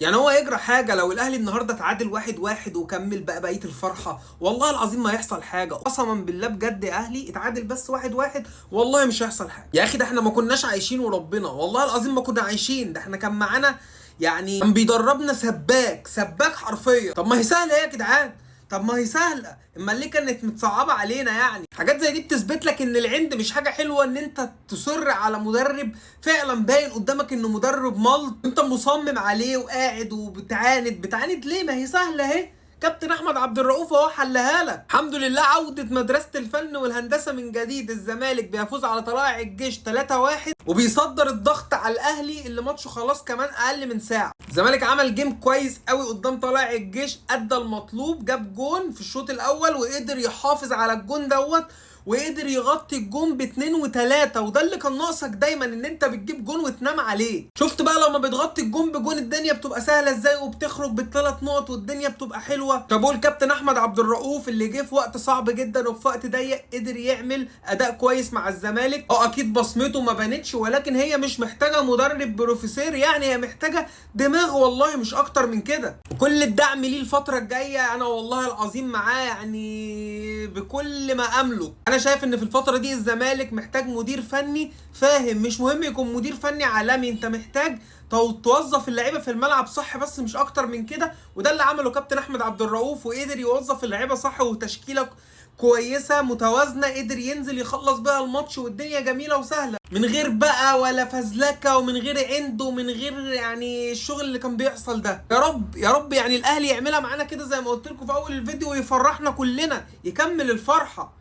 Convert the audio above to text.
يعني هو يجرى حاجة لو الاهلي النهارده اتعادل 1-1 وكمل بقى بقية الفرحه؟ والله العظيم ما هيحصل حاجه، قسما بالله بجد يا اهلي اتعادل بس 1-1 والله مش هيحصل حاجه. يا اخي ده احنا ما كناش عايشين وربنا، والله العظيم ما كنا عايشين، ده احنا كان معانا يعني كان بيدربنا سباك سباك حرفيا. طب ما هي سهلة يا جدعان، طب ما هي سهله، اما ليه كانت متصعبه علينا؟ يعني حاجات زي دي بتثبت لك ان العند مش حاجة حلوه، ان انت تصر على مدرب فعلا باين قدامك انه مدرب ملط، انت مصمم عليه وقاعد وبتعاند. بتعاند ليه؟ ما هي سهلة اهي، كابتن احمد عبد الرؤوف اهو حلها لك. الحمد لله عوده مدرسه الفن والهندسة من جديد، الزمالك بيفوز على طلائع الجيش 3-1 وبيصدر الضغط على الاهلي اللي ماتشه خلاص كمان اقل من ساعة. الزمالك عمل game كويس قوي قدام طلائع الجيش، ادى المطلوب، جاب جون في الشوط الاول وقدر يحافظ على الجون دوت وقدر يغطي الجون باتنين وتلاتة، وده اللي كان ناقصك دايما ان انت بتجيب جون وتنام عليه. شفت بقى لما بتغطي الجون بجون الدنيا بتبقى سهلة ازاي، وبتخرج بالثلاث نقط والدنيا بتبقى حلوة. طب قول كابتن احمد عبد الرؤوف اللي جه في وقت صعب جدا وفي وقت ضيق قدر يعمل اداء كويس مع الزمالك. اكيد بصمته ما بانتش، ولكن هي مش محتاجة مدرب بروفيسير، يعني هي محتاجة دماغ والله مش اكتر من كده. وكل الدعم ليه الفترة الجاية، انا والله العظيم معاه يعني بكل ما املك. انا شايف ان في الفترة دي الزمالك محتاج مدير فني فاهم، مش مهم يكون مدير فني عالمي، انت محتاج توظف اللعيبة في الملعب صح بس، مش اكتر من كده. وده اللي عمله كابتن احمد عبد الرؤوف، وقدر يوظف اللعيبة صح وتشكيلة كويسة متوازنة، قدر ينزل يخلص بيها الماتش والدنيا جميلة وسهلة، من غير بقى ولا فزلكة ومن غير عند ومن غير يعني الشغل اللي كان بيحصل ده. يا رب يا رب يعني الاهلي يعملها معانا كده زي ما قلت لكم في اول الفيديو ويفرحنا كلنا، يكمل الفرحة.